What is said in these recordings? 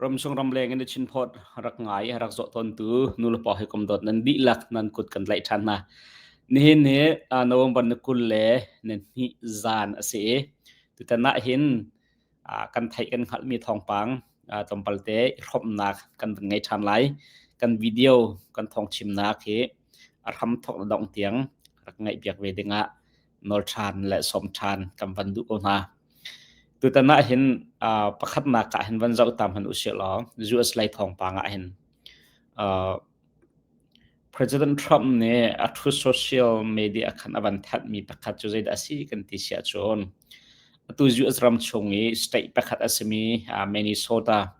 Ramsung ramleng in chinphawt rak ngai rak zawh tawntu nulepa hawikom dawt nan dihlak nan kut kan tlaih ṭhan hna. Nihin hi November ni 20 le ni hnih zan a si i tutan ah hin kan theih kan hngalhmi thawngpang tlawmpal te i hrawmhnak kan van ngei ṭhan lai. Kan video kan thawngchimnak hi a hram thawk le dongh tiang rak ngaihpiak ve dingah nawl ṭhan le sawm ṭhan kan van duh ko hna. Tutan ah hin pakhatnak ah hin van zoh ta hmanh usih law US lei thawngpang ah hin President Trump nih a Truth Social media khan a van thanhmi pakhat cu zeidah a si kan ti si ahcun atu US ram chung i state pakhat a simi Minnesota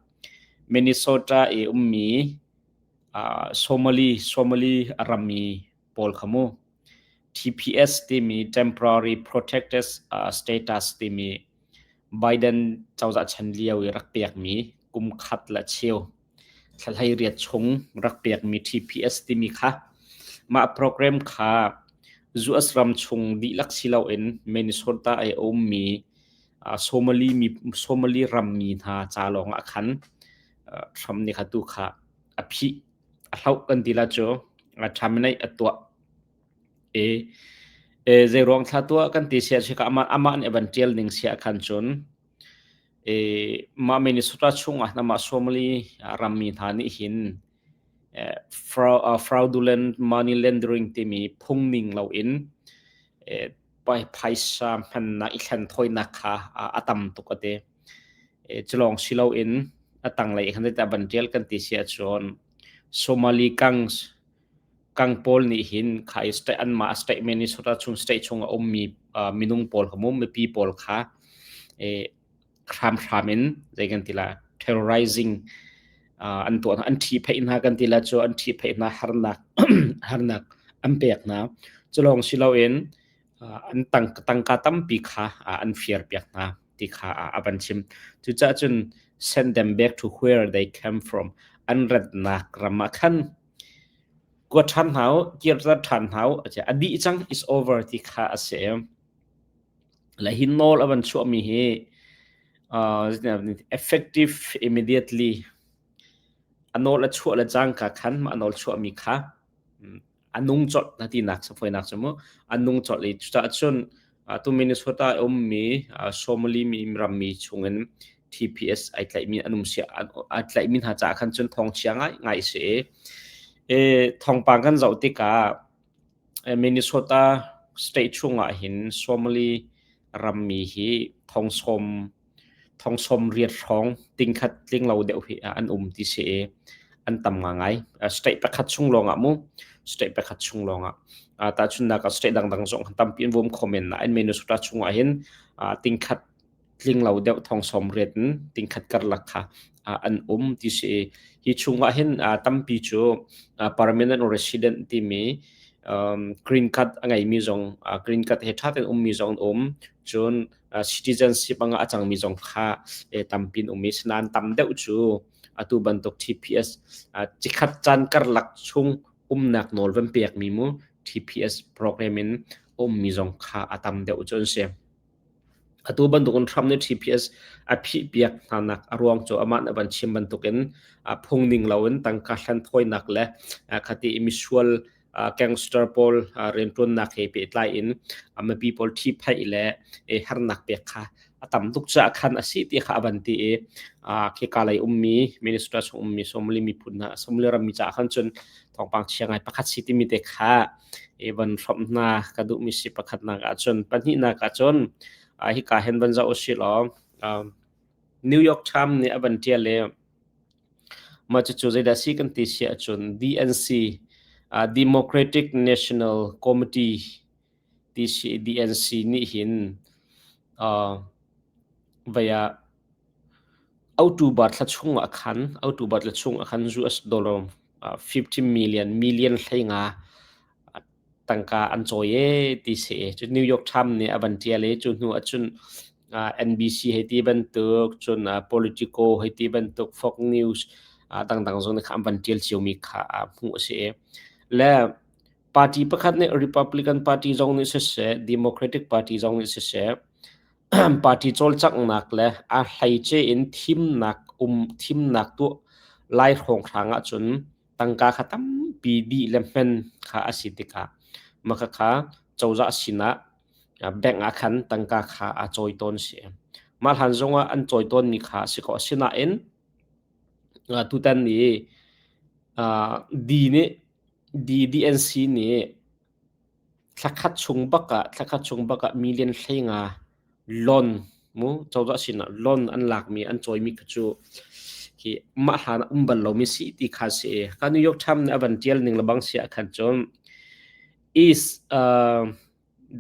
Minnesota i ummi Somali Somali a rammi pawl kha mu TPS timi Temporary Protected Status timi Biden cozah chan lio i rak pekmi kum khat le cheu thla 18 chung rak pekmi TPS timi kha mah program kha US ram chung dihlak si loin Minnesota i a ummi Somali mi Somali rammi hna ca lawng ah khan Trump nih kha tu kha a phih a hloh kan ti la cu terminate a tuah i zei ruang thla tuah kan ti sia si ka amah amah nih a van tial ning sia khan cun i mah Minnesota chungah amah Somali rammi hna nih hin fraudulent money laundering timi phung ning loin phaisa hmannak i thlen thawinak kha a tam tuk a ti. Cu lawng si loin a tanglei khan zeidah van ṭial kan ti si ahcun Somali gangs gang pawl nih hin kha i state anmah state Minnesota chung state chung a ummi minung pawl kha mu mipi pawl kha hramhram in zei kan ti la terrorizing an tuah hna an ṭhihphaih hna kan ti la cu an ṭhihphaih hna harnak harnak an pek hna. Cu lawng si loin an tangka tampi kha an firpiak hna ti kha a van chim. Cucaah cun send them back to where they came from. An ratnak ram ah khan kua ṭhan hna u, kirter ṭhan hna u, a dih cang, is over ti kha a si. Le hi nawl a van chuahmi hi effective immediately a nawl a chuah le cangka khan mah nawl chuahmi kha a nung colh na tinak safoinak cu mu a nung colh i cucaah cun tu Minnesota a ummi Somali mi rammi chungin TPS ai tlaihmi an um sia ai tlaihmi hna caah khan cun thawngchia ngai ngai si i thawngpang kan zoh tikah Minnesota state chungah hin Somali rammi hi thongsawm 80,000 hrawng tingkhat tling lo deuh hi an um ti si i an tam ngai. State pakhat chung lawngah mu state pakhat chung lawngah tahchunhnak ah state dangdang zong tampi an vum kho men nain Minnesota chungah hin tingkhat tling lo deuh 80,000 in tingkhat karlak kha an um ti si i hi chungah hin tampi cu permanent resident timi green card a ngeimi zong green card he ṭha tein ummi zong an um cun citizenship anga a cangmi zong kha tampi an um i sinain tam deuh cu atu bantuk TPS cikhat caan karlak chung umnak nawl van pekmi mu TPS program in ummi zong kha a tam deuh cu an si. Atu bantukin Trump nih TPS a phihpiak hnanak a ruang cu amah nih a van chim bantukin phung ning loin tangka hlanthawinak le khati i misual gangster pawl rianṭuannak he pehtlai in mipi pawl ṭhihphaih le harnak pek kha a tam tuk caah khan a si ti kha a van ti i khika lei ummi Minnesota chung ummi Somali miphun hna Somali rammi caah khan cun thawngpang chia ngai pakhat si timi te kha i van hrawmh hna ka duhmi si pakhatnak ahcun pahnihnak ahcun hika hin van zoh usih law New York Times nih a van ṭial i mah cucu zeidah si kan ti si ahcun DNC Democratic National Committee ti si DNC nih hin vei ah October thla chung ah khan October thla chung ah khan US dollar 50 million million 15 tangka an cawi ee ti si. Cu New York Times nih a van ṭial i cu hnu ahcun NBC hei ti bantuk cun Politico hei ti bantuk Fox News dangdang zong nih kha an van ṭial ciomi kha hmuh a si. Le party pakhat nih Republican Party zong nih siseh Democratic Party zong nih siseh party cawlcanghnak le a hleice in thimnak um thimnak tuah lai hrawnghrang ahcun tangka kha tampi dih le hmen kha a si tikah mah khakha cozah sinah bank ah khan tangka kha aa cawi tawn si. Mah hlan zongah an cawi tawnmi kha a si ko. Asinain tutan i D nih DNC nih thlakhat chung bak ah thlakhat chung bak ah million 15 loan mu cozah sinah loan an lakmi an cawimi kha cu khi mah hlan ah um bal lomi si ti kha si. Ka New York Times nih a van tial ning lebang si ah khan cun is uh,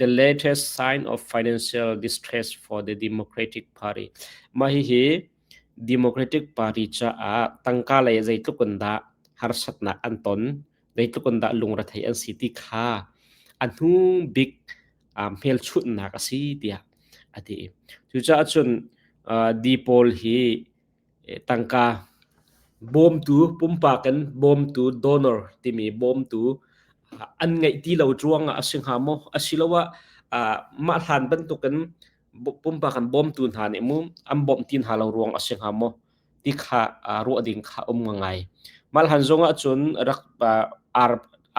the latest sign of financial distress for the Democratic Party. Mah hihi Democratic Party caah tangka lei zeitluk in dah harsatnak an ton zeitluk in dah lungrethei an si ti kha a hnu bik hmelchunhnak a si tiah a ti. Cucaah cun di pawl hi tangka bawmtu pumpak in bawmtu donor timi bawmtu an ngeih ti lo ruangah a si hnga maw asiloah mah hlan bantukin pumpak an bawmtu hna nih mu an bawmh ti hna lo ruang a si hnga maw ti kha ruah ding kha um ngai. Mah hlan zong ah cun rak ar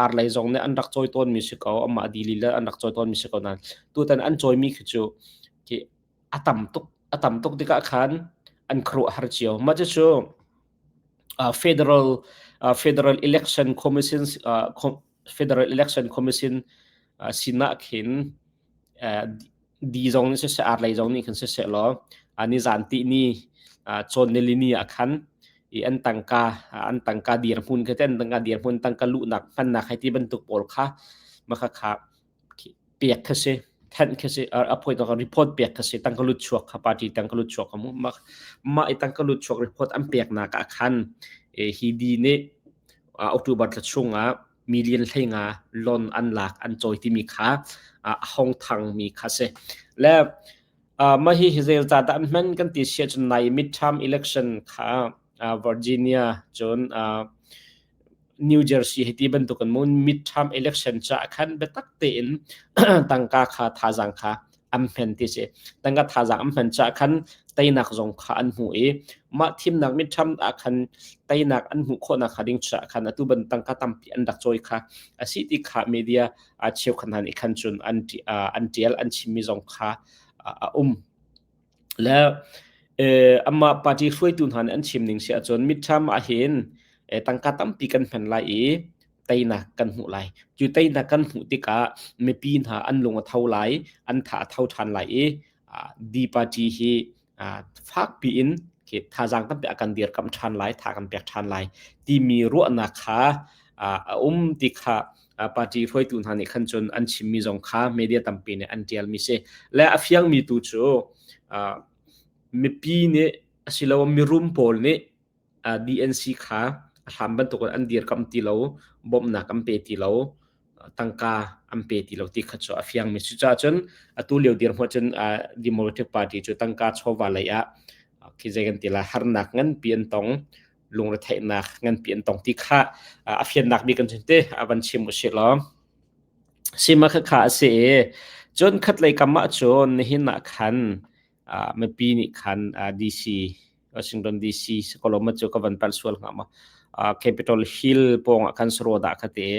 ar lei zong nih an rak cawi tawnmi si ko amah dili le an rak cawi tawnmi si ko nain tutan an cawimi khi cu khi a tam tuk a tam tuk tikah khan an khuaruah har cio. Mah cucu federal federal election commission federal election commission sinah khin di zong nih siseh ar lei zong nih khin siseh law nizan ti ni cawn nilini ah khan i an tangka an tangka dirhmun kha te an tangka dirhmun tangka luhnak hmannak hei ti bantuk pawl kha maka kha pek kha si thanh kha si a poi to report pek kha si tangka lut chuak kha party tangka lut chuak kha mu ma i tangka lut chuak report an pek nak ah khan hi di nih October thla chungah million 15 loan an lak an cawi timi kha a hong thangmi kha si. Le mah hi zei ca dah an hman kan ti sia cun nai midterm election kha Virginia cun New Jersey hi ti bantuk an mun midterm election ca khan biatak tein tangka kha thazang kha an hman ti si. Tangka thazaang an hman caah khan teinak zong kha an hmu i mah thimnak midterm ah khan teinak an hmuh khawhnak kha ding caah khan atu ban tangka tampi an rak cawi kha a si ti kha media a cheukhat hna nih khan cun an an tial an chimmi zong kha a um. Le amah party hruaitu hna nih an chim ning si ahcun midterm ah hin tangka tampi kan hman lai i teinak kan hmuh lai. Cu teinak kan hmuh tikah mipi hna an lung a tho lai, an tha a tho ṭhan lai i D party hi fakpi in thazaang tampi a kan dirkamh ṭhan lai, tha kan pek ṭhan lai timi ruahnak kha a um ti kha party hruaitu hna nih khan cun an chimmi zong kha media tampi nih an ṭialmi si. Le a fiangmi tu cu mipi nih asiloah mirum pawl nih DNC kha a hlan bantukin an dirkamh ti lo, bawmhnak an pe ti lo, tangka an pe ti lo ti kha cu a fiangmi si. Cucaah cun atu lio dirhmun cun Democratic Party cu tangka chawva lei ah khi zei kan ti lai harnak nganpi an tong, lungretheihnak nganpi an tong ti kha a fiannak bik kan chim te a van chim usih law. Sima kha kha a si i cun khatlei kam ah cun nihin ah khan mipi nih khan DC Washington DC Coloma cu ka van palh sual hnga ma Capitol Hill pawng ah khan saroda kha te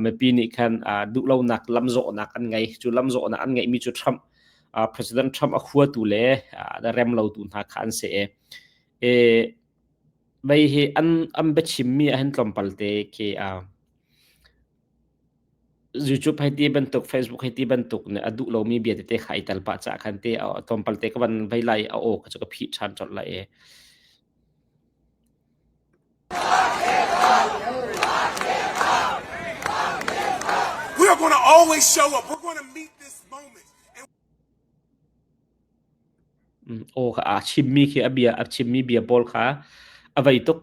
mipi nih khan duhlonak lamzawhnak an ngei cu lamzawhnak an ngeihmi cu Trump President Trump a huatu le rem lotu hna kha an si e vei hi an an biachimmi ah hin tlawmpal te khi YouTube hei ti bantuk Facebook hei ti bantuk nih a duh lomi bia tete kha i tel pah caah khan te tlawmpal te ka van vei lai a aw kha cu ka phih ṭhan colh lai i. We are going to always show up. We're going to meet this moment. Aw kha a chimmi khi a bia a chimmi bia pawl kha a vei tuk.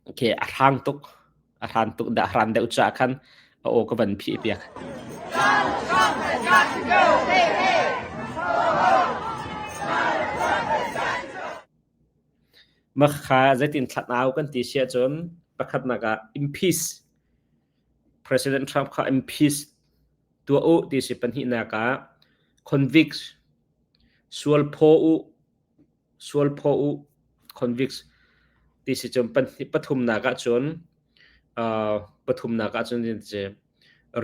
Okay, a hrang tuk. A hran tuk dah hran deuh caah khan a aw ka van phih piak. Mah kha zeitin thlat au kan ti si ahcun pakhatnak ah impeach President Trump kha impeach tuah u ti si pahnihnak ah convict sual phaw u sual phaw u. Convicts ti si cun pathumnak ahcun pathumnak ahcun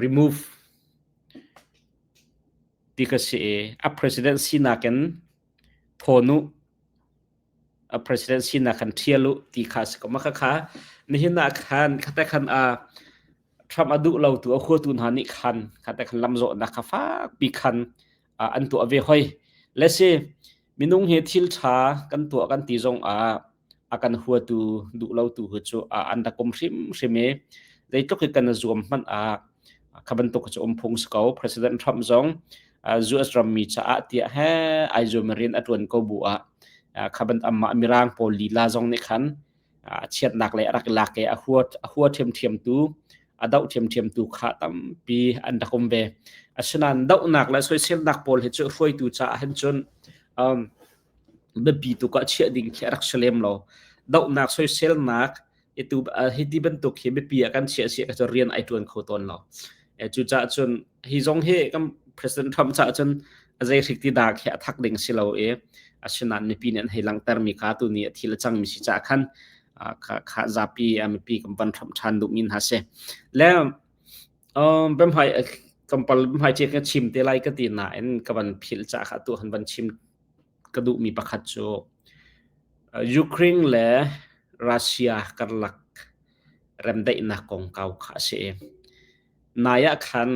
remove ti ka si i a president sinak in thawn u a president sinak khan ṭhial u ti kha a si ko. Mah khakha nihin ah khan khate khan Trump a duh lotu a huatu hna nih khan khate khan lamzawhnak kha fakpi khan an tuah ve hoi. Le si minung hi thil ṭha kan tuah kan ti zong ah a kan huatu duh lotu hi cu an rak um hrimhrim i zeitluk hi kan zuam hmanh ah kha bantuk cu um phung si ko. President Trump zong US rammi caah tiah he ai zuam rian a ṭuan ko bu ah kha ban amah mirang pawl lila zong nih khan a chiatnak lei a rak lak i a hua a hua ṭhiamṭhiamtu a doh ṭhiamṭhiamtu kha tampi an rak um ve. Asinain dohnak le soiselnak pawl hi cu hruaitu caah hin cun biapi tuk ah chiah ding khi a rak si lem lo. Dohnak soiselnak itu hi ti bantuk hi biapi ah kan chiah si cu rian ai ṭuan kho tawn lo. Cucaah cun hi zong hi kan President Trump caah cun a zei hrik ti dak hi a thak ding si lo i asinain mipi nih an hei langhtermi kha tuni a thil a cangmi si caah khan kha kha zapi mipi kan van hramh ṭhan duhmi hna si. Le biahmai tlawmpal biahmai ci ka chim te lai ka ti nain ka van philh caah kha atu han van chim ka duhmi pakhat cu Ukraine le Russia karlak remdaihnak kongkau kha a si. Nai ah khan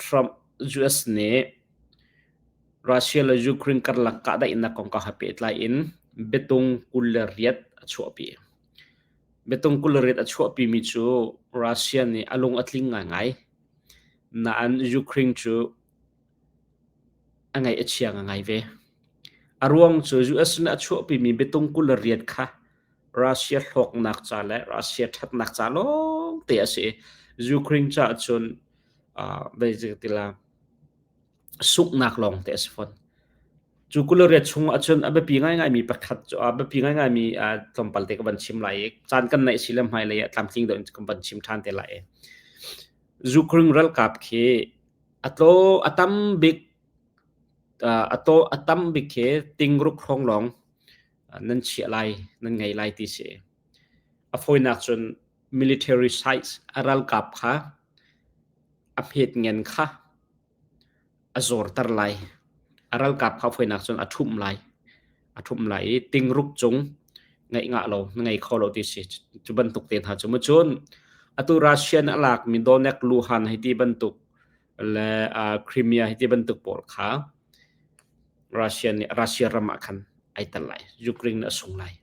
Trump US nih Russia le Ukraine karlak kahdaihnak kongkau he pehtlai in biatung 28 a chuahpi. Biatung 28 a chuahpimi cu Russia nih a lung a tling ngaingai. Nain Ukraine cu a ngaih a chia ngaingai ve. A ruang cu US nih a chuahpimi biatung 28 kha Russia hlawknak ca le Russia ṭhatnak ca lawngte a si i Ukraine caah cun sunghnak lawngte a si fawn. Cu 28 chung ahcun a biapi ngaingaimi pakhat cu a biapi ngaingaimi tlawmpal te ka van chim lai i caan kan neih si le hmailei ah tlamtling deuh in kan van chim ṭhan te lai i Ukraine ralkap khi a tlaw a tam bik a taw a tam bik khi tingruk hrawng lawng nan chiah lai nan ngei lai ti si. A fawinak cun military size a ralkap kha a hmet ngen kha a zorter lai. A ralkap kha fawinak cun a ṭhumh lai. A ṭhumh lai i tingruk cung ngeih ngah lo na ngei kho lo ti si. Cu bantuk te hna cu mu cun atu Russia nih a lakmi Donetsk Luhan hei ti bantuk le Crimea hei ti bantuk pawl kha Russia nih Russia ram ah khan ai tel lai. Ukraine a sung lai.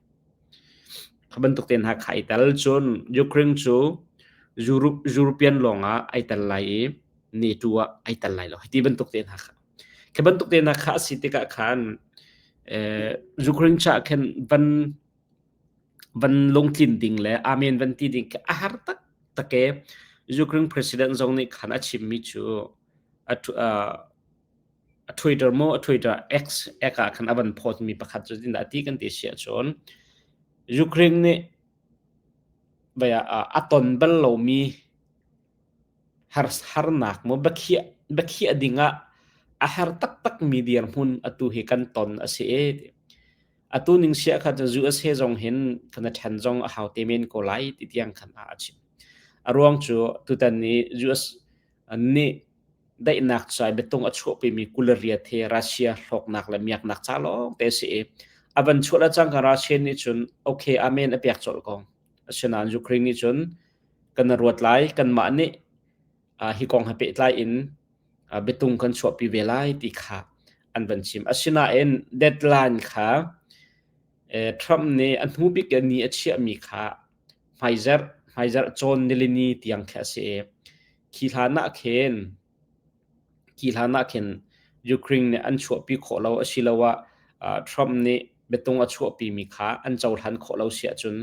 Kha bantuk te hna kha ai tel cun Ukraine cu Europe, European lawng ah ai tel lai i NATO ah ai tel lai lo. Hi bantuk te hna kha. Khi bantuk te hna kha a si tikah khan eh, Ukraine cha khan van van lungtlin ding le amen van ti ding khi a har tak tak e. Ukraine president zong nih khan a chimmi cu a a Twitter maw a Twitter X ek ah khan a van phawt mi pakhat cu tin dah ti kan ti si ahcun Ukraine nih vaya a ton bal lomi harnak maw biakhiah biakhiah ding ah a har taktak mi dirhmun atu hi kan ton a si e atu ning sia kha cu USA zong hin kan ṭhen zong a hau te men ko lai ti tiang khan a chim a ruang cu tutan ni US nih daihnak ca biatung a chuahpimi 28 he Russia hlawknak le miaknak ca lawng te a si i a van chuah le cangka Russia nih cun okay amen a pek colh ko. Asinain Ukraine nih cun kan ruat lai kanmah nih hi kong he pehtlai in biatung kan chuahpi ve lai ti kha an van chim. Asinain deadline kha Trump nih a hnu bik ni a chiahmi kha hmaizarh hmaizarh cawn nilini tiang khi a si i khi hlan ah khin khi hlan ah khin Ukraine nih an chuahpi khawh lo asiloah Trump nih biatung a chuahpimi kha an cohlan khawh lo si ahcun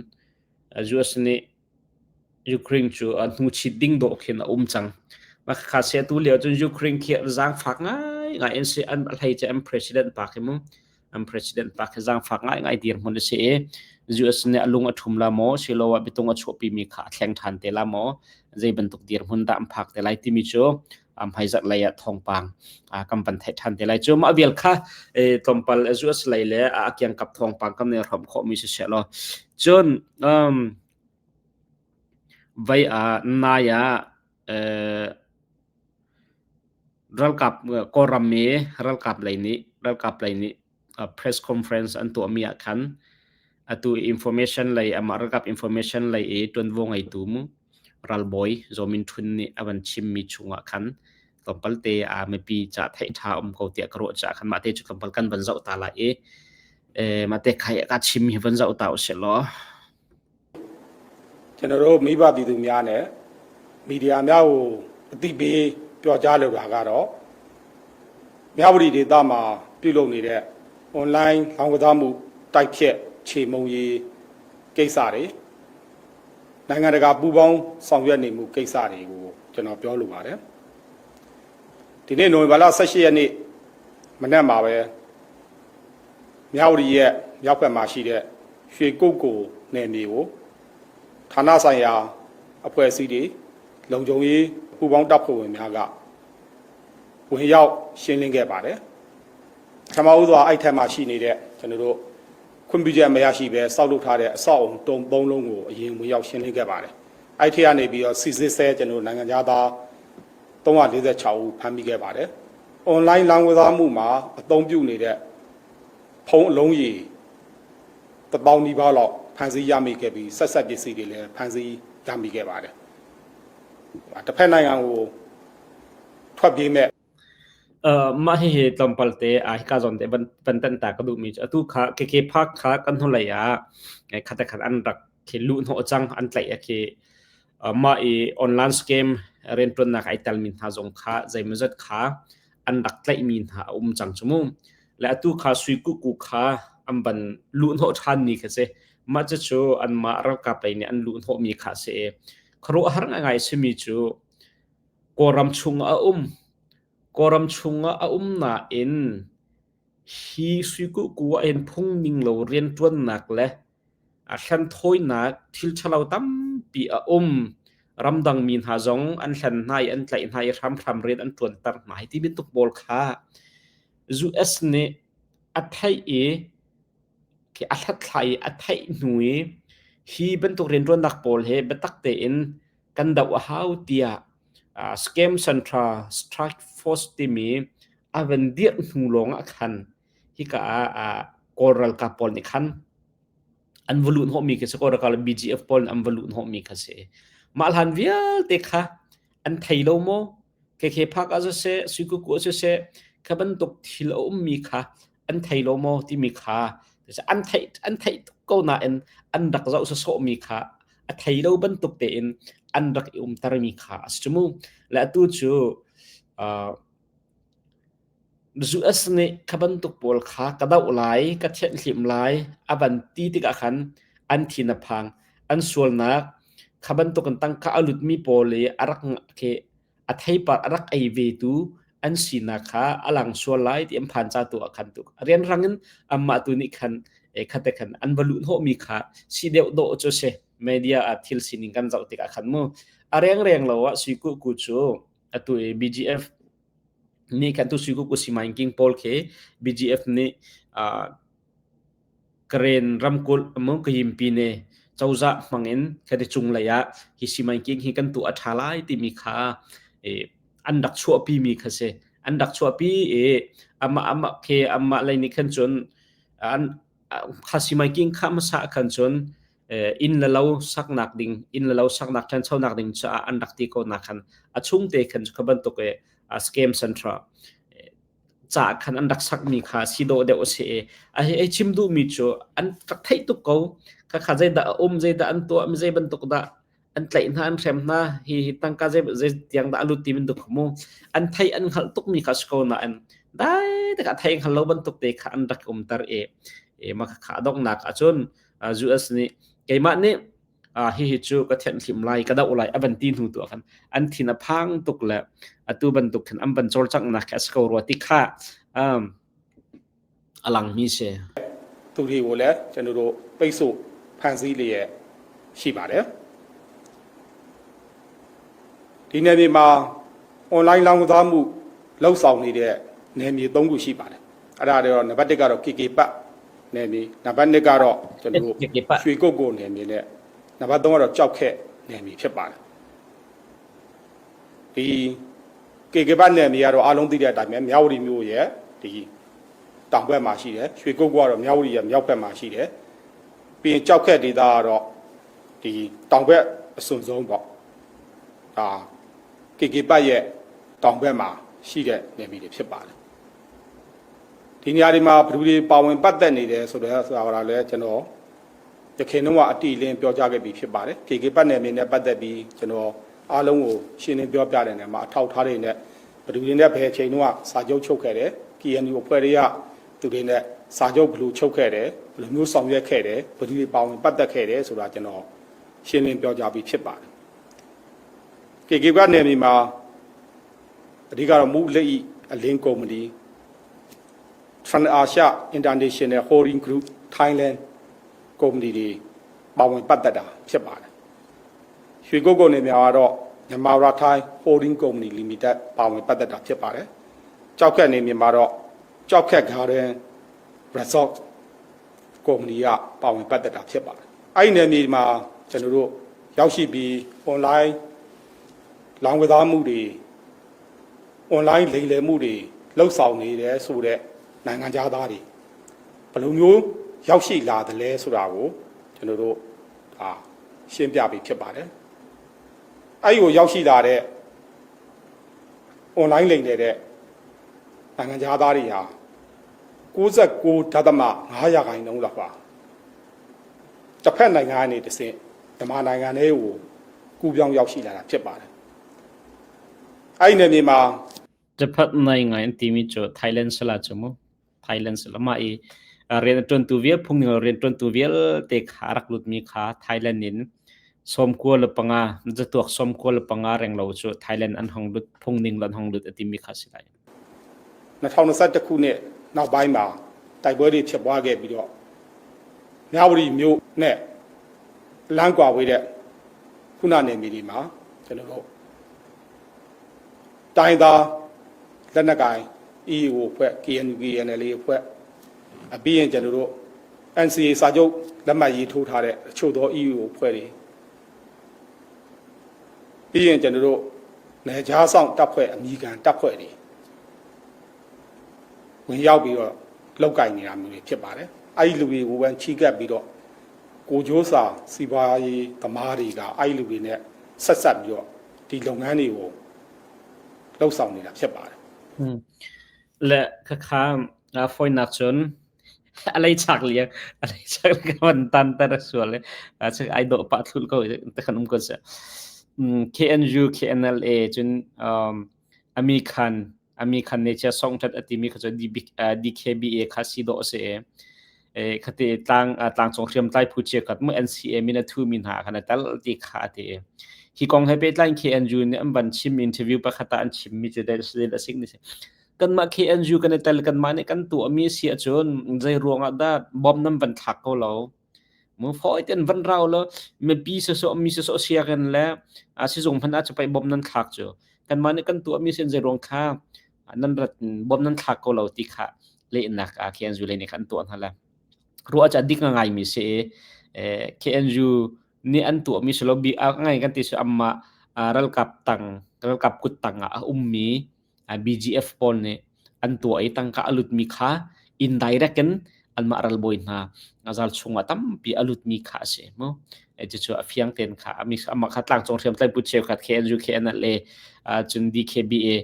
US nih Ukraine cu a hnuchit ding dawh khin a um cang. Mah kha se tu lio cun Ukraine khi zaangfak ngaingai in si an hlei ce an president pa khi mu an president pa khi zaangfak ngaingai dirhmun a si i US nih a lung a ṭhum la maw siloah biatung a chuahpimi kha a thleng ṭhan te la maw zei bantuk dirhmun dah an phak te lai timi cu Hmaizarh lei ah thawngpang kan van theih ṭhan te lai. Cu mah vial kha tlawmpal US lei le a kiangkap thawngpang kan i hrawm khawhmi si seh law. Cun vai ah nai ah ralkap Kawlram i ralkap lei nih ralkap lei nih press conference an tuahmi ah khan atu information lei amah ralkap information lei i ṭuanvo ngeitu mu ralbawi Zaw Min Htun nih a van chimmi chungah khan tlawmpal te a mipi ca theih ṭha um ko tiah ka ruah caah khan mah te cu tlawmpal kan van zoh ta lai i mah te khai ka chimmi hi van zoh ta usih law. ကျွန်တော်တို့မိဘပြည်သူများနဲ့မီဒီယာများကိုအသိပေးပြောကြားလိုတာကတော့မြဝတီဒေသမှာပြုလုပ်နေတဲ့ online လောင်းကစားမှုတိုက်ဖြတ်ခြေမုံရေးကိစ္စတွေနိုင်ငံတကာပူးပေါင်းဆောင်ရွက်နေမှုကိစ္စတွေကိုကျွန်တော်ပြောလိုပါတယ်ဒီနေ့နိုဝင်ဘာလ18ရက်နေ့မနက်မှာပဲမြဝတီရဲ့မြောက်ဘက်မှာရှိတဲ့ရွှေကုတ်ကိုနယ်မြေကိုဌာနဆိုင်ရာအဖွဲ့အစည်းတွေလုံခြုံရေးပူးပေါင်းတပ်ဖွဲ့ဝင်များကဝင်ရောက်ရှင်းလင်းခဲ့ပါတယ်။ပထမဦးစွာအဲ့ထက်မှာရှိနေတဲ့ကျွန်တော်တို့ခွင့်ပြုချက်မရရှိဘဲစောက်လုပ်ထားတဲ့အဆောက်အုံတုံသုံးလုံးကိုအရင်ဝင်ရောက်ရှင်းလင်းခဲ့ပါတယ်။အဲ့ထက်ကနေပြီးတော့စီစစ်ဆဲကျွန်တော်တို့နိုင်ငံသား346ဦးဖမ်းမိခဲ့ပါတယ်။ online လောင်းကစားမှုမှာအသုံးပြုနေတဲ့ဖုန်းအလုံးကြီးတပေါင်းနီးပါးလောက်ဖန်ဆီးရမိခဲ့ပြီးဆက်ဆက်ပစ္စည်းတွေလည်းဖန်ဆီးရမိခဲ့ပါတယ်။တစ်ဖက်နိုင်ငံကိုထွက်ပြေးမဲ့ Mah hihi tlawmpal te hika zawn te van tan ta ka duhmi cu atu kha KK Park kha kan hnulei ah khat le khat an rak khi luh hnawh cang an tlaih a khi mah i online scam rianṭuannak ai telmi hna zong kha zeimawzat kha an rak tlaihmi hna a um cang cu mu. Le atu kha sui kuku kha an van luhhnawh ṭhanmi kha si. Mah cucu anmah ralkap lei nih an luhhnawhmi kha a si i khuaruahhar ngaingai a simi cu Kawlram chungah a um. Kawlram chungah a um nain hi sui kuku ah hin phung ning lo rianṭuannak le a hlenthawinak thil ṭhalo tampi a um. Ramdang mi hna zong an hlen hna i an tlaih hna i hramhram rian an ṭuanter hna. Hi ti bantuk pawl kha US nih a theih i a hlathlai i a theih hnu i hi bantuk rianṭuannak pawl hi biatak tein kan doh a hau tiah Scam Central Strike Force timi a van dirh hnu lawng ah khan hika ah Kawl ralkap pawl nih khan an va luhhnawhmi khi si Kawl ralkap le BGF pawl nih an va luhhnawhmi kha si. Mah hlan vialte kha an thei lo maw? KK Park ah siseh, Suikuku ah siseh, kha bantuk thil a ummi kha an thei lo maw timi kha an theih an theih tuk ko nain an rak zoh sawsawhmi kha a thei lo bantuk tein an rak i umtermi kha a si cu mu. Le atu cu US nih kha bantuk pawl kha ka doh lai, ka thianhhlimh lai a van ti tikah khan an thin a phang. An sualnak kha bantukin tangka a lutmi pawl i a rak khi a theipar a rak ei vetu an sinak kha a lang sual lai ti an phan ca tu ah khan tuk rianrang in anmah tu nih khan khate khan an va luhhnawhmi kha si deuh dawh cu si media ah thil sining kan zoh tikah khan mu a rengreng lo ah sui ku ku cu atu i BGF nih khan tu sui ku ku si king pawl khi BGF nih Karen ramkulh mu Kayinpine cozah hmangin khati cunglei ah hi simanking hi kan tuah a ṭha lai timi kha an rak chuahpi mi kha si. An rak chuahpi i amah amah khi amah lei nih khan cun an kha simanking kha hmasa khan cun inn le lo saknak ding inn le lo saknak ṭhanchonak ding caah an rak ti ko na khan a chung te khan kha bantuk i scam central ca khan an rak sakmi kha si dawh deuh a si i a hei chim duhmi cu an rak theih tuk ko. Khakha zeidah a um, zeidah an tuah, mi zei bantuk dah an tlaih hna, an hrem hna, hi hi tangka zei zei tiang dah a lut ti bantuk kha mu. An theih an hngalh tukmi kha si ko nain dai tikah thei hngal lo bantuk te kha an rak umter i mah khakha a donghnak ahcun US nih keimah nih hihi cu ka thianhhlimh lai ka doh lai a van ti hnu tu ah khan an thin a phang tuk le atu bantuk khan an van cawlcanghnak khi a si ko rua ti kha a langmi si သူတွေကိုလည်းကျွန်တော်တို့ပိတ်ဆို့ဖန်ဆီးလျက်ရှိပါတယ်ဒီနယ်မြေမှာ online လောင်းကစားမှုလှုပ်ဆောင်နေတဲ့နယ်မြေ၃ခုရှိပါတယ်အဲ့ဒါတွေတော့နံပါတ်1ကတော့ KK ပတ်နယ်မြေနံပါတ်2ကတော့ကျွန်တော်တို့ KK ပတ် ရွှေကုတ်ကိုနယ်မြေနဲ့နံပါတ်3ကတော့ကြောက်ခက်နယ်မြေဖြစ်ပါတယ်ဒီ KK ပတ်နယ်မြေကတော့အားလုံးသိတဲ့အတိုင်းပဲမြဝတီမြို့ရဲ့ဒီတောင်ဘက်မှာရှိတယ်ရွှေကုတ်ကတော့မြဝတီရဲ့မြောက်ဘက်မှာရှိတယ်ပြီးရင်ကြောက်ခက်ဒေသကတော့ဒီတောင်ဘက်အစွန်ဆုံးပေါ့ဒါ KK ပတ်ရဲ့တောင်ဘက်မှာရှိတဲ့နယ်မြေတွေဖြစ်ပါတယ်ဒီနေရာတွေမှာဘယ်သူတွေပါဝင်ပတ်သက်နေတယ်ဆိုတော့ဆိုတာလည်းကျွန်တော်ရခင်တော့အတီလင်းပြောကြားခဲ့ပြီးဖြစ်ပါတယ် KK ပတ်နယ်မြေနဲ့ပတ်သက်ပြီးကျွန်တော်အားလုံးကိုရှင်းလင်းပြောပြတဲ့နေရာမှာအထောက်ထားတွေနဲ့ဘယ်သူတွေနဲ့ဘယ်အချိန်တော့စာချုပ်ချုပ်ခဲ့တယ် KNU အဖွဲ့တွေကသူတွေနဲ့စာချုပ်ဘယ်လိုချုပ်ခဲ့တယ်ဘယ်လိုမျိုးဆောင်ရွက်ခဲ့တယ်ဘယ်သူတွေပါဝင်ပတ်သက်ခဲ့တယ်ဆိုတာကျွန်တော်ရှင်းလင်းပြောကြားပြီးဖြစ်ပါတယ် KK ကနယ်မြေမှာအဓိကတော့မူလက်ဤအလင်းကုမ္ပဏီ Trans Asia International Holding Group Thailand ကုမ္ပဏီတွေပါဝင်ပတ်သက်တာဖြစ်ပါတယ်။ရွှေကုတ်ကုမ္ပဏီများကတော့မြန်မာရာထိုင်း Holding Company Limited ပါဝင်ပတ်သက်တာဖြစ်ပါတယ်။ကြောက်ခက်နေမြန်မာတော့ကြောက်ခက် Garden Resort ကုမ္ပဏီကပါဝင်ပတ်သက်တာဖြစ်ပါတယ်။အဲ့ဒီနယ်မြေမှာကျွန်တော်တို့ရောက်ရှိပြီး online လောင်ကစားမှုတွေ online လိမ်လည်မှုတွေလှုပ်ဆောင်နေတယ်ဆိုတော့နိုင်ငံသားတွေဘယ်လိုမျိုးရောက်ရှိလာတယ်လဲဆိုတာကိုကျွန်တော်တို့ဒါရှင်းပြပြီးဖြစ်ပါတယ်။အဲ့ဒီကိုရောက်ရှိလာတဲ့ online လိမ်နေတဲ့နိုင်ငံသားတွေဟာ69.5ရာခိုင်နှုန်းလောက်ပါတစ်ဖက်နိုင်ငံကနေတစ်ဆင့်မြန်မာနိုင်ငံထဲကိုကူးပြောင်းရောက်ရှိလာတာဖြစ်ပါတယ်။အဲ့ဒီနယ်မြေမှာ Japat nai ngai an timi cu Thailand sala cu mu Thailand sala mah i rian a ṭuantu vial phungning rian ṭuantu vialte kha a rak lutmi kha Thailand in 95 zatuak 95 renglo cu Thailand an hong lut phungning an hong lut a timi kha si lai. 2021ခုနှစ်နောက်ပိုင်းမှာတိုက်ပွဲတွေဖြစ်ပွားခဲ့ပြီးတော့မြဝတီမြို့နဲ့လမ်းကွာဝေးတဲ့ခုနနယ်မြေတွေမှာကျွန်တော်တို့တိုင်းသားလက်နက်ကိုင် EAO အဖွဲ့ KNU KNLA အဖွဲ့အပြီးရင်ကျွန်တော်တို့ NCA စာချုပ်လက်မှတ်ရေးထိုးထားတဲ့အချို့သော EAO အဖွဲ့တွေပြီးရင်ကျွန်တော်တို့နယ်ခြားဆောင်တပ်ဖွဲ့အမိခံတပ်ဖွဲ့တွေဝင်ရောက်ပြီးတော့လောက်ကင်နေတာမျိုးတွေဖြစ်ပါတယ်။အဲ့ဒီလူတွေကိုပဲချီးကပ်ပြီးတော့ကိုကျိုးစာစီးပွားရေးသမားတွေကအဲ့ဒီလူတွေနဲ့ဆက်ဆက်ပြီးတော့ဒီလုပ်ငန်းတွေကိုလှုပ်ဆောင်နေတာဖြစ်ပါတယ် Le khakha foinak cun alei chak liang alei chak ka van tan tar sual le chak ai do pa thul ko te khan um ko se KNU KNLA cun ami khan ami khan ne cha song that atimi kha chu DKBA kha si do se e khate tlang tlang chong hriam tlai phu che khat mu NCA min a thu min ha khana tal ti kha te hi kong he pe tlang KNU ne am ban chim interview pakhata an chim mi chu del del asik ni se kanmah KNU kan i tel kanmah nih kan tuahmi a si ahcun zei ruangah dah bom nan van thlak ko lo mu fawi ten van rau lo mipi sawsawh mi sawsawh sianginn le sizung hmanh ah cu pei bom nan thlak cu kanmah nih kan tuahmi sin zei ruang kha nan rat bom nan thlak ko lo ti kha lehnak ah KNU lei nih khan an tuah hna la ruah cu a dik ngaimi si i KNU nih an tuahmi si lo bi a ngai kan ti si amma ralkap tang ralkap kut tang ah a ummi BGF pawl nih an tuah i tangka a lutmi kha indirect in anmah ralbawi hna zal chungah tampi a lutmi kha a si mu. Cucu a fiang tein kha amah kha tlangcung hriamtlai put cheukhat KNU KNLA cun DKBA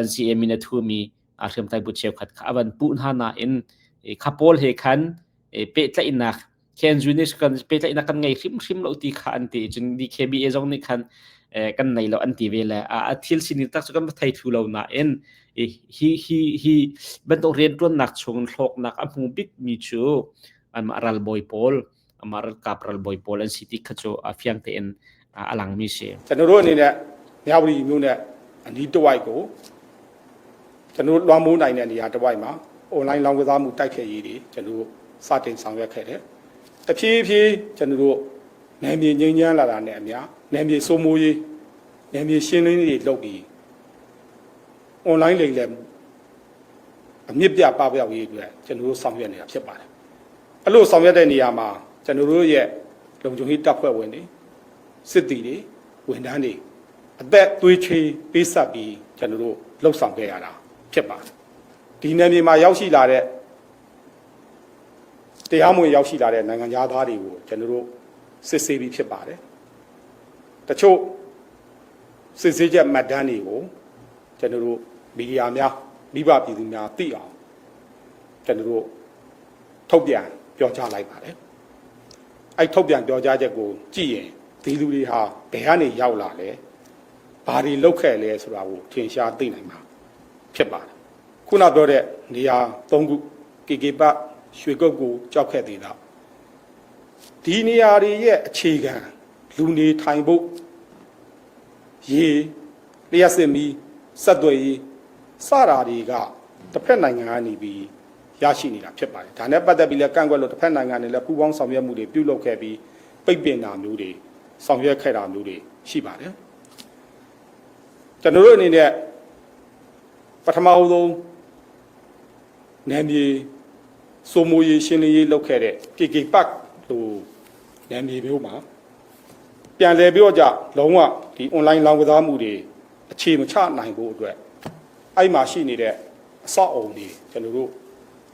NCA min a thumi hriamtlai bu cheukhat kha a van puh hna nain kha pawl he khan pehtlaihnak KNU nih kan pehtlaihnak kan ngei hrimhrim lo ti kha an ti cun DKBA zong nih khan kan nei lo an ti ve le a thil sining tak cu kan thei thu lo nain hi hi hi bantuk riantuannak chung hlawknak a hmu bik mi cu anmah ralbawi pawl amah ralkap ralbawi pawl an si ti kha cu a fiang tein a langmi si ကျွန်တော်တို့အနေနဲ့မြဝတီမြို့နဲ့အနီးတစ်ဝိုက်ကိုကျွန်တော်တို့လွှမ်းမိုးနိုင်တဲ့နေရာတစ်ဝိုက်မှာ online လောင်းကစားမှုတိုက်ဖျက်ရေးတွေကျွန်တော်တို့စတင်ဆောင်ရွက်ခဲ့တယ်။တဖြည်းဖြည်းကျွန်တော်တို့နယ်မြေငြိမ်းချမ်းလာတာနဲ့အမျှနယ်မြေစိုးမိုးရေးနယ်မြေရှင်းလင်းရေးလုပ်ပြီး online လိမ်လည်မှုအမြင့်ပြပပျောက်ရေးအတွက်ကျွန်တော်တို့ဆောင်ရွက်နေတာဖြစ်ပါတယ်အဲ့လိုဆောင်ရွက်တဲ့နေရာမှာကျွန်တော်တို့ရဲ့လုံခြုံရေးတပ်ဖွဲ့ဝင်တွေစစ်တီတွေဝန်ထမ်းတွေအသက်သွေးချွေးပေးဆက်ပြီးကျွန်တော်တို့လှုပ်ဆောင်ခဲ့ရတာဖြစ်ပါတယ်ဒီနယ်မြေမှာရောက်ရှိလာတဲ့တရားမဝင်ရောက်ရှိလာတဲ့နိုင်ငံသားတွေကိုကျွန်တော်တို့စစ်ဆေးပြီးဖြစ်ပါတယ်တချို့စစ်ဆေးချက်မှတ်တမ်းတွေကိုကျွန်တော်တို့မီဒီယာများမိဘပြည်သူများသိအောင်ကျွန်တော်တို့ထုတ်ပြန်ပြောကြားလိုက်ပါတယ်အဲ့ထုတ်ပြန်ပြောကြားချက်ကိုကြည့်ရင်ဒီလူတွေဟာဘယ်ကနေရောက်လာလဲဘာတွေလုပ်ခဲ့လဲဆိုတာကိုထင်ရှားသိနိုင်မှာဖြစ်ပါတယ်ခုနပြောတဲ့နေရာ၃ခု KK ပတ်ရွှေကုတ်ကိုကြောက်ခဲ့သေးတာဒီနေရာတွေရဲ့အခြေခံလူနေထိုင်ဖို့ရေလျှက်စစ်မီဆက်သွယ်ရေးစတာတွေကတစ်ဖက်နိုင်ငံကနေပြီးရရှိနေတာဖြစ်ပါတယ်ဒါနဲ့ပတ်သက်ပြီးလည်းကန့်ကွက်လို့တစ်ဖက်နိုင်ငံနဲ့လည်းပူးပေါင်းဆောင်ရွက်မှုတွေပြုလုပ်ခဲ့ပြီးပိတ်ပင်တာမျိုးတွေဆောင်ရွက်ခဲ့တာမျိုးတွေရှိပါတယ်ကျွန်တော်တို့အနေနဲ့ပထမအဆုံးနယ်မြေစိုးမိုးရေးရှင်းလင်းရေးလုပ်ခဲ့တဲ့ KK Park လို့နယ်မြေမျိုးမှာပြန်လည်ပြီးတော့ကြလုံးဝဒီ online လောင်းကစားမှုတွေအခြေမချနိုင်ဖို့အတွက်အဲ့မှာရှိနေတဲ့အဆောက်အအုံတွေကျွန်တော်တို့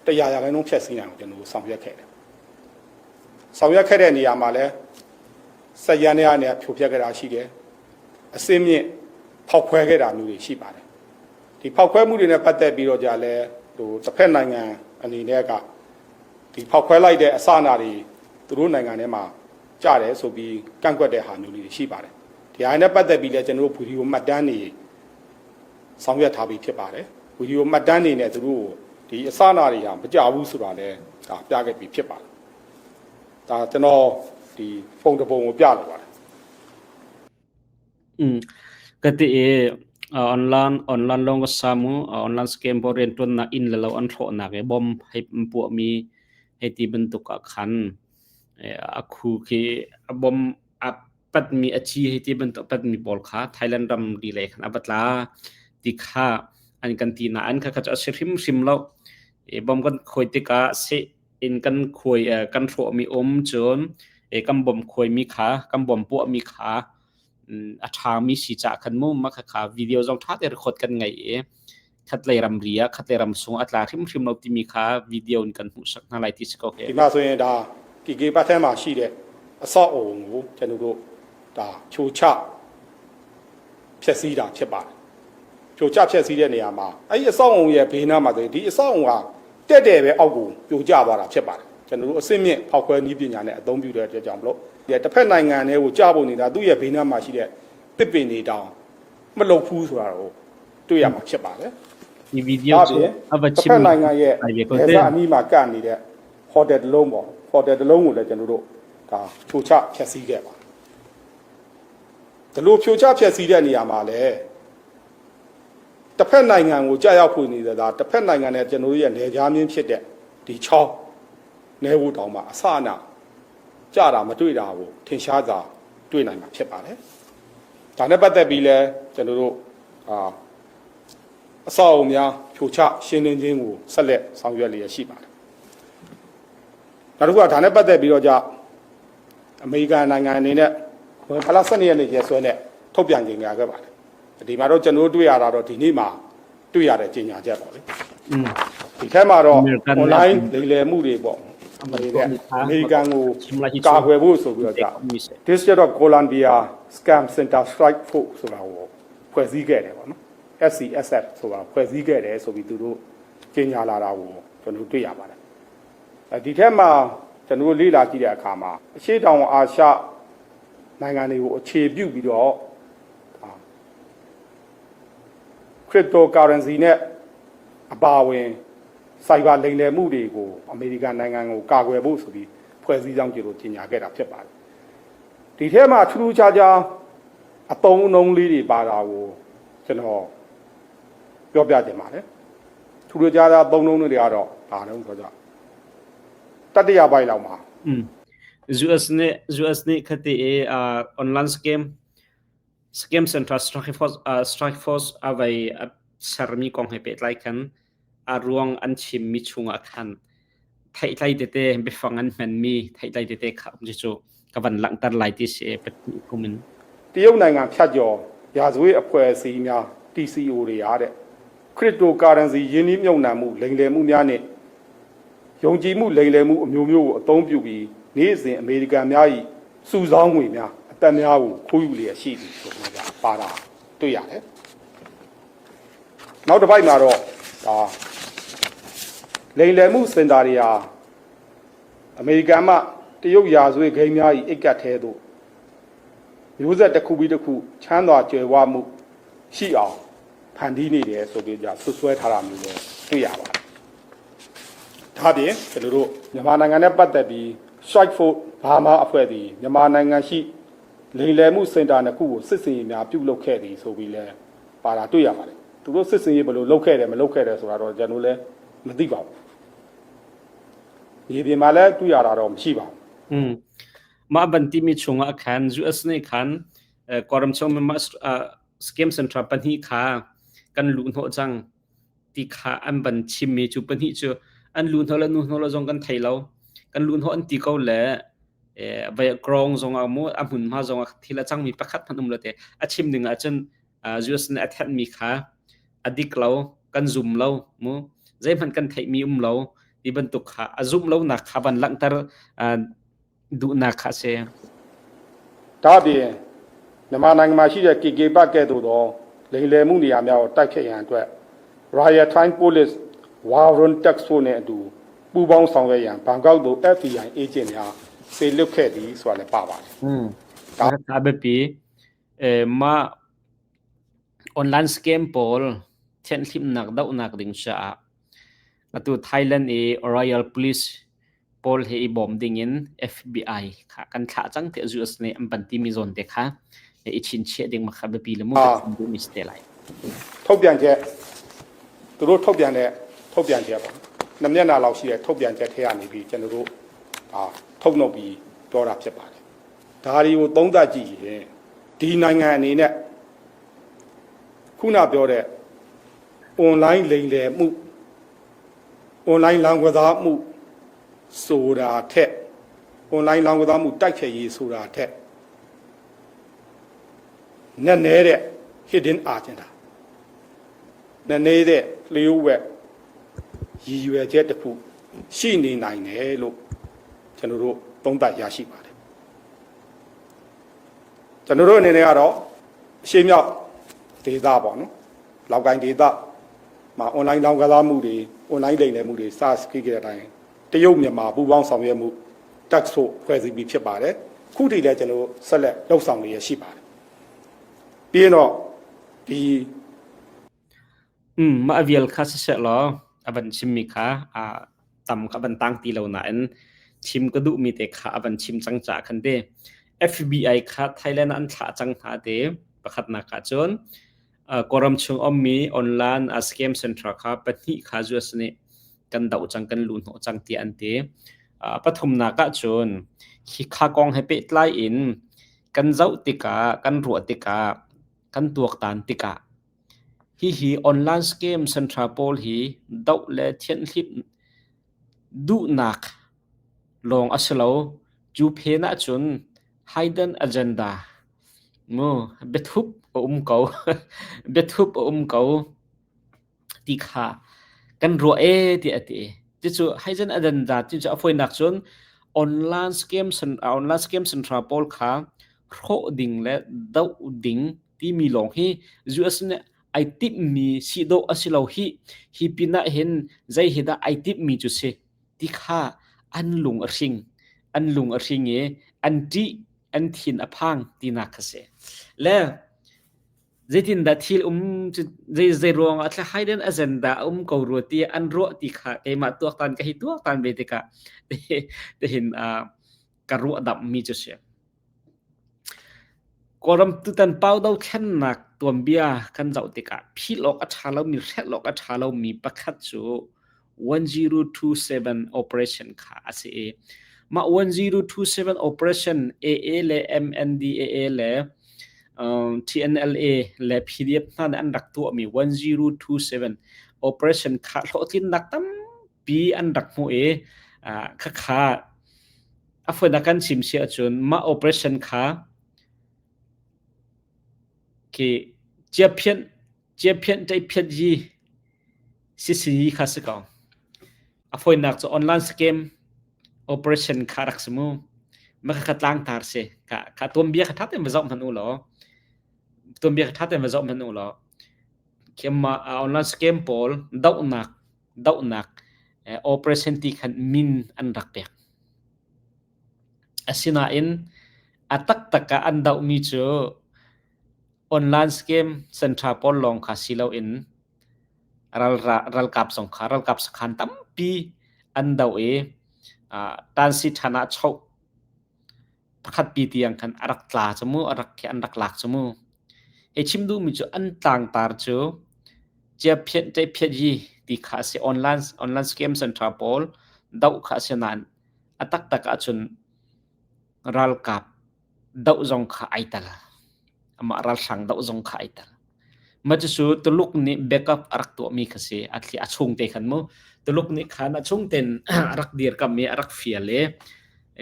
တရားရာခိုင်နှုန်းဖြတ်စည်းနိုင်အောင်ကျွန်တော်တို့ဆောင်ရွက်ခဲ့တယ်။ဆောင်ရွက်ခဲ့တဲ့နေရာမှာလဲစက်ရန်တွေနဲ့ဖြိုဖျက်ခဲ့တာရှိတယ်။အစင်းမြင့်ဖောက်ခွဲခဲ့တာမျိုးတွေရှိပါတယ်။ဒီဖောက်ခွဲမှုတွေနဲ့ပတ်သက်ပြီးတော့じゃလဲဟိုတစ်ဖက်နိုင်ငံအနေနဲ့ကဒီဖောက်ခွဲလိုက်တဲ့အစအနာတွေသူတို့နိုင်ငံထဲမှာကြားတယ်ဆိုပြီးကန့်ကွက်တဲ့ဟာမျိုးလေးတွေရှိပါတယ်။ဒီဟာနဲ့ပတ်သက်ပြီးလဲကျွန်တော်တို့ဗီဒီယိုမှတ်တမ်းတွေဆောင်ရွက်ထားပြီးဖြစ်ပါတယ်။ဗီဒီယိုမှတ်တမ်းတွေနဲ့သူတို့ဒီအစအနာတွေဟာမကြဘူးဆိုတာလဲဒါပြခဲ့ပြီးဖြစ်ပါတယ်။ဒါကျွန်တော်ဒီဖုန်းတစ်ပုံကိုပြလိုပါတယ် Ka ti i online lawng ka sa mu. Online scam pawl rianṭuannak inn le lo an hrawhnak i bom hei puahmi hei ti bantuk ah khan a khu khi a bom a patmi a ci hei ti bantuk a patmi pawl kha Thailand ramri lei khan a va tla ti kha an kan ti nain khakha cu a si hrimhrim lo. I bom kan khuai tikah seh in kan khuai kan hrawhmi um cun kan bom khuaimi kha kan bom puahmi kha a ṭhami si caah khan mu mah khakha video zong ṭha te record kan ngei i khatlei ramri ah khatlei ram sung a tla hrimhrim lo timi kha video in kan hmuhsak hna lai ti si ko he ဒီမှာဆိုရင်ဒါ KK ပတ်ထဲမှာရှိတဲ့အဆောက်အအုံကိုကျွန်တော်တို့ဒါဖြိုချဖျက်ဆီးတာဖြစ်ပါတယ်ဖြိုချဖျက်ဆီးတဲ့နေရာမှာအဲ့ဒီအဆောက်အအုံရဲ့ဘေးနားမှာဆိုရင်ဒီအဆောက်အအုံကတက်တယ်ပဲအောက်ကိုပြိုကျသွားတာဖြစ်ပါတယ်ကျွန်တော်တို့အဆင့်မြင့်ဖောက်ခွဲနည်းပညာနဲ့အသုံးပြုတဲ့အတွက်ကြောင့်မလို့ဒီတစ်ဖက်နိုင်ငံတွေကိုကြားဖို့နေတာသူ့ရဲ့ဘေးနားမှာရှိတဲ့တစ်ပင်တွေတောင်မလုံဖူးဆိုတာကိုတွေ့ရမှာဖြစ်ပါတယ် ဒီ video cu ဒါပြင် a va တစ် chim ဖက်နိုင်ငံရဲ့ ai ve ko နေ te စာအနီးမှာကပ်နေတဲ့ဟိုတယ်တစ်လုံးပေါ့ဟိုတယ်တစ်လုံးကိုလည်းကျွန်တော်တို့ဒါဖြိုချဖျက်ဆီးခဲ့ပါဒီလိုဖြိုချဖျက်ဆီးတဲ့နေရာမှာလည်းတစ်ဖက်နိုင်ငံကိုကြာရောက်ဖွေနေတာဒါတစ်ဖက်နိုင်ငံနဲ့ကျွန်တော်တို့ရဲ့နေကြားမြင့်ဖြစ်တဲ့ဒီချောင်းနေဝတောင်မှာအစအနကြတာမတွေ့တာကိုထင်ရှားစွာတွေ့နိုင်မှာဖြစ်ပါတယ်ဒါနဲ့ပတ်သက်ပြီးလဲကျွန်တော်တို့အာ အဆောက်အအုံများဖြိုချရှင်းလင်းခြင်းကိုဆက်လက်ဆောင်ရွက်လျက်ရှိပါတယ်။နောက်တစ်ခုကဒါနဲ့ပတ်သက်ပြီးတော့ကြအမေရိကန်နိုင်ငံအနေနဲ့ဝင်ဖလာ12ရက်နေ့ရက်စွဲနဲ့ထုတ်ပြန်ကြေညာခဲ့ပါတယ်။ဒီမှာတော့ကျွန်တော်တို့တွေ့ရတာတော့ဒီနေ့မှာတွေ့ရတဲ့ကြေညာချက်ပေါ့လေ။ဒီထဲမှာတော့ American online လိမ်လည်မှုတွေပေါ့ အမေရိကန် အမေရိကန်ကို chim lai hi ကာကွယ်ဖို့ဆိုပြီးတော့ကြ mi se District of Columbia Scam Center Strike Force ဆိုတာကိုဖွဲ့စည်းခဲ့တယ်ပေါ့နော် SCSF ဆိုတာဖွဲ့စည်းခဲ့တယ်ဆိုပြီးသူတို့ကြေညာလာတာကိုကျွန်တော်တို့တွေ့ရပါတယ်အဲဒီထက်မှာကျွန်တော်တို့လေ့လာကြည့်တဲ့အခါမှာအရှေ့တောင်အာရှနိုင်ငံတွေကိုအခြေပြုပြီးတော့ဒါ cryptocurrency နဲ့အပါအဝင် cyber လိမ်လည်မှုတွေကိုအမေရိကန်နိုင်ငံကိုကာကွယ်ဖို့ဆိုပြီးဖွဲ့စည်းကြောင်းကျွန်တော်ကြေညာခဲ့တာဖြစ်ပါတယ် ဒီထဲမှာထူးထူးခြားခြားအတုံးအနှုံးလေးတွေပါတာကိုကျွန်တော်ပြောပြချင်ပါတယ်ထူးထူးခြားခြားအတုံးနှုံးတွေကတော့ဘာလို့ဆိုတော့တတိယပိုက်လောက်မှာ US nih US nih khati i online scam scam center strike force strike force a vai sermi kong he pehtlai khan a ruang an chimmi chungah khan theihtlai tete biafang an hmanmi theihtlai tete kha um cu ka van langhter lai ti si pahnih kum in တရုတ်နိုင်ငံဖြတ်ကျော်ရာဇဝတ်အဖွဲ့အစည်းများ TCO တွေဟာတဲ့ခရစ်တိုကာရန်စီယင်းနှိမ့်မြုပ်နှံမှုလိမ်လည်မှုများနဲ့ယုံကြည်မှုလိမ်လည်မှုအမျိုးမျိုးကိုအသုံးပြုပြီးနေ့စဉ်အမေရိကန်များ၏စုဆောင်းငွေများအသက်များကိုခိုးယူလျက်ရှိသည်ဆိုပြီးတော့ပါတာတွေ့ရတယ်။နောက်တစ်ပိုက်မှာတော့ဒါလိမ်လည်မှုစင်တာတွေဟာအမေရိကန်မှတရုတ်ရာဇဝတ်ဂိမ်းများ၏အိတ်ကပ်ထဲသို့ မျိုးဆက်တစ်ခုပြီးတစ်ခုချမ်းသာကြွယ်ဝမှုရှိအောင်ဖန်တီးနေတယ်ဆိုပြီးကြဆွဆွဲထားတာမျိုးလည်းတွေ့ရပါတယ်။ဒါ့အပြင်ကျွန်တော်တို့မြန်မာနိုင်ငံနဲ့ပတ်သက်ပြီး Strike Force ဘာမာအဖွဲ့သည်မြန်မာနိုင်ငံရှိလိမ်လည်မှုစင်တာနှစ်ခုကိုစစ်စင်ရေးများပြုလုပ်ခဲ့သည်ဆိုပြီးလဲပါတာတွေ့ရပါတယ်။သူတို့စစ်စင်ရေးဘယ်လိုလုပ်ခဲ့တယ်မလုပ်ခဲ့တယ်ဆိုတာတော့ကျွန်တော်လည်းမသိပါဘူး။ဒီပြင်မှာလည်းတွေ့ရတာတော့မရှိပါဘူး อืม mah ban timi chungah khan US nih khan Kawlram chung mah scam center pahnih kha kan luh hnawh cang ti kha an van chimmi cu pahnih cu an luh hnawh le nu hnawh lo zong kan thei lo. Kan luh hnawh an ti ko le vai krong zong ah mu a hmunhma zong ah thil a cangmi pakhat hmanh um lo te a chim ding ahcun US nih a thenhmi kha a dik lo kan zum lo mu zeihmanh kan theihmi um lo ti bantuk kha a zumh lonak kha van langhter duhnak kha a si. ဒါ့အပြင်မြန်မာနိုင်ငံမှာရှိတဲ့ KK ဘကဲ့သို့သောလိမ်လည်မှုနေရာများကိုတိုက်ဖျက်ရန်အတွက် Royal Thai Police Warren Task Force နဲ့အတူပူးပေါင်းဆောင်ရွက်ရန်ဘန်ကောက်သို့ FBI အေဂျင့်များစေလွှတ်ခဲ့သည်ဆိုတာလည်းပါပါတယ် อืม ဒါbiapi mah online scam pawl thianhhlimhnak dohnak ding caah atu Thailand i Royal Police pawl he i bawm dingin FBI kha kan thlah cang tiah US nih an van timi zawn te kha i chinchiah ding ma kha biapi le mu ka chim duhmi si te lai. ထုတ်ပြန်ချက်သူတို့ထုတ်ပြန်တဲ့ထုတ်ပြန်ချက်ပေါ့နှစ်မျက်နှာလောက်ရှိတဲ့ထုတ်ပြန်ချက်ထဲကနေပြီးကျွန်တော်တို့ဒါထုတ်နှုတ်ပြီးပြောတာဖြစ်ပါတယ်ဒါတွေကိုသုံးသပ်ကြည့်ရင်ဒီနိုင်ငံအနေနဲ့ခုနပြောတဲ့ online လိမ်လည်မှု online လောင်ကစားမှုဆိုတာထက် online လောင်ကစားမှုတိုက်ဖြတ်ရေးဆိုတာထက်နက်နဲတဲ့ hidden agenda နက်နဲတဲ့လျှို့ဝှက်ရည်ရွယ်ချက်တစ်ခုရှိနေနိုင်တယ်လို့ကျွန်တော်တို့သုံးသပ်ရရှိပါတယ်ကျွန်တော်တို့အနေနဲ့ကတော့အရှိမြောက်ဒေသပေါ့နော်လောက်ကိုင်းဒေသမှာ online လောင်ကစားမှုတွေ online လိမ်လည်မှုတွေစကိခဲ့တဲ့အတိုင်းတရုတ်မြန်မာပူးပေါင်းဆောင်ရွက်မှုတက်ဆိုဖွဲ့စည်းပြီးဖြစ်ပါတယ်ခုထိလည်းကျွန်တော်တို့ဆက်လက်လှုပ်ဆောင်နေရရှိပါတယ်ပြီးရင်တော့ဒီ Mah vial kha siseh law a van chimmi kha tam kha van tang ti lo nain chim ka duhmi te kha a van chim cang caah khan te FBI kha Thailand ah an thlah cang hna te pakhatnak ah cun Kawlram chung ummi online scam center kha pahnih kha US nih kan doh cang kan luh hnawh cang tiah an ti. Pathumnak ah cun hi kha kong he pehtlai in kan zoh tikah kan ruah tikah kan tuaktan tikah Hihi online scam center pawl hi doh le thianhhlimh duhnak lawng a si lo. Cu phen ahcun hidden agenda mu biathup a um ko. Biathup a um ko ti kha kan ruah ee tiah a ti. Cucu hidden agenda ti cu a fawinak cun online scam online scam center pawl kha hrawh ding le doh ding timi lawng hi US nih ai timhmi si dawh a si lo hi. Hi pinah hin zei hi dah ai timhmi cu si ti kha an lung a hring. An lung a hring i an ṭih, an thin a phang tinak kha si. Le zeitindah thil um cu zei zei ruangah thla hidden agenda a um ko rua ti an ruah ti kha keimah tuaktan ka hi tuaktan ve tikah tihin ka ruah damhmi cu si. Kawlram tutan pau dothlennak tuanbia kan zoh tikah philh awk a ṭha lomi, hrelh awk a ṭha lomi pakhat cu 1027 operation kha a si i mah 1027 operation AA le MNDAA le TNLA le PDF hna nih an rak tuahmi 1027 operation kha hlawhtlinnak tampi an rak hmuh i khakha a fawinak kan chim si ahcun mah operation kha khi ciaphianh ciaphianh ṭaiphiat yi sisi kha si ko. A fawinak cu online scam operation kha rak si mu. Mah kha tlangtar si. Ka kha tuanbia kha ṭha tein va zoh hmanh u law tuanbia kha ṭha tein va zoh hmanh u law khi mah online scam pawl dohnak dohnak operation ti khan min an rak pek. Asinain a taktak ah an dohmi cu online scam center pawl lawng kha si loin ralkap zong kha ralkap sakhan tampi an doh i tansi ṭhan ah choh pakhatpi tiang khan a rak tla cu mu a rak an rak lak cu mu. Hi chim duhmi cu an tlangtar cu ciaphiat ṭaiphiat yi ti kha a si. Online online scam center pawl doh kha a si nain a taktak ahcun ralkap doh zong kha ai tel. Amah ralhrang doh zong kha ai tel. Mah cucu Tuluk nih backup a rak tuahmi kha si. A thli a chung te khan mu. Tuluk nih khan a chung ten a rak dirkamh i a rak fial i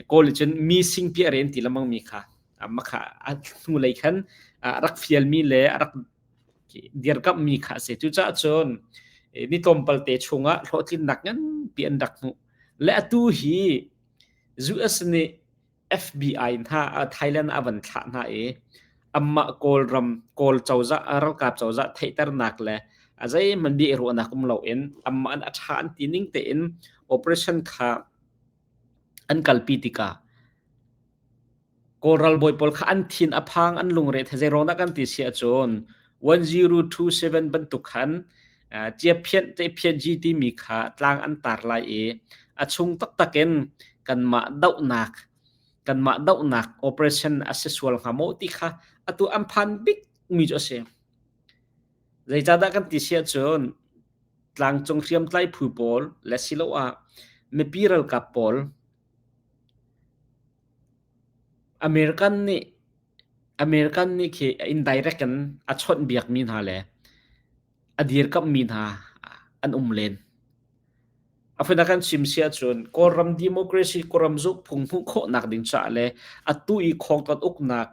Kawl nih cun mi singpi a ren ti lengmang mi kha mah kha a hnulei khan a rak fialmi le a rak dirkamhmi kha a si. Cucaah cun ni tlawmpal te chungah hlawhtlinnak nganpi an rak hmuh. Le atu hi US nih FBI hna Thailand a van thlah hna i anmah Kawlram Kawl cozah ralkap cozah theihternak le a zeihmanh bia i ruahnak um loin anmah an a ṭha an ti ning tein operation kha an kalpi tikah Kawl ralbawi pawl kha an thin a phang an lungre the zeiruang dah kan ti si ahcun 1027 bantuk khan ciaphianh te timi kha tlang an tar lai i a chung taktak in kanmah dohnak kanmah dohnak operation a si sual hnga maw ti kha atu an phan bik mi cu a si. Zeicahdah kan ti si ahcun tlangcung hriamtlai phu pawl le siloah mipi ralkap pawl American nih American nih khi indirect in a chawnhbiakmi hna le a dirkamhmi hna an um len. A funa kan chim si ahcun Kawlram democracy Kawlram zukphung hmuh khawhnak ding caah le atu i khawngton uknak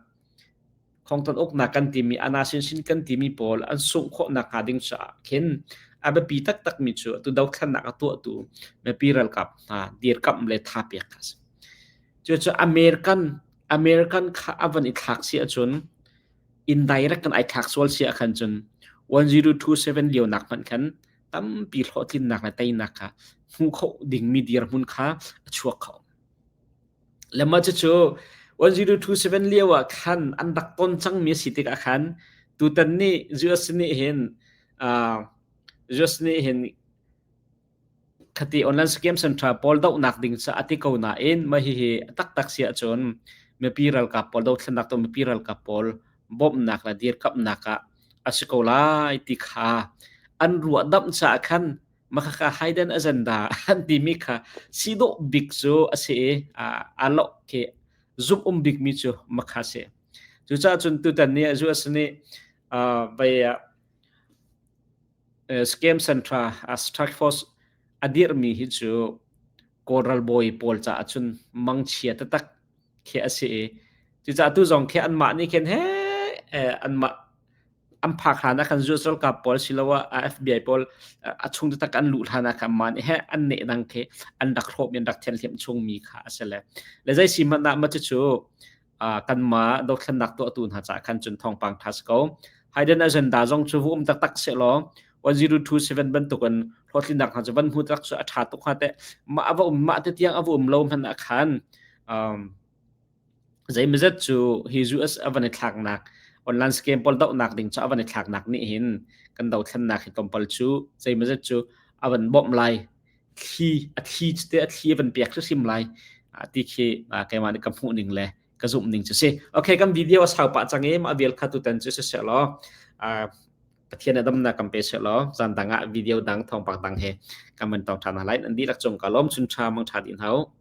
khawngton uknak kan timi ana sinsin kan timi pawl an sungh khawhnak hnga ding caah khin a biapi taktakmi cu atu dothlennak a tuahtu mipi ralkap hna dirkamh le tha pek kha a si. Cucu American American kha a van i thlak si ahcun indirect kan ai thlak sual si ahkhan cun 1027 lio nak hmanh khan tampi hlawhtlinnak le teinak kha hmu kho dingmi dirhmun kha a chuak kho. Le mah cucu 1027 lio ah khan an rak ton cangmi a si tikah khan tutan nih US nih hin uh, US nih hin Khati online scam center pawl dohnak ding cu a ti ko nain mah hihi a taktak si ahcun mipi ralkap pawl dothlennak tuah mipi ralkap pawl bawmhnak le dirkamhnak ah a si ko lai ti kha an ruahdamh caah khan mah khakha hidden agenda an timi kha si dawh bik cu a si i aa loh khi zumh um bikmi cu mah kha a si. Cucaah cun tutan ni ah US nih vei ah Scam Centre Strike Force a dirhmi hi cu Kawl ralbawi pawl caah cun mangchia taktak khi a si i cucaah tu zong khi anmah nih khin he anmah an phak hlan ah khan US ralkap pawl siloah FBI pawl a chung taktak an luh hlan ah khan anmah nih he an nehnang khi an rak hrawhmi an rak thianhhlimh chungmi kha a si le le zei si hmanh ah mah cucu kanmah dothlennak tuahtu hna caah khan cun thawngpang ṭha si ko. Hidden agenda zong cu vu um taktak sehlaw 1027 bantukin hlawhtlinnak hna cu van hmu tak cu a ṭha tuk hnga teh. Mah a va um mah te tiang a va um lo hmanh ah khan um, zeimazet cu hi US a van i thlaknak online scam pawl dohnak ding cu a van i thlaknak nih hin kan dothlennak hi tlawmpal cu zeimazet cu a van bawmh lai thli a thli te a thli a van pek hrimhrim lai ti khi keimah nih ka hmuh ning le ka zumh ning cu si. Okay, kan video a sau pah cang i mah vial kha tutan cu si seh law Pathian a damnak kan pe seh law zan dang ah video dang thawngpang dang he kan van tong ṭhan hna lai. Nan dihlak cung ka lawm chun ṭha mang ṭha din hau.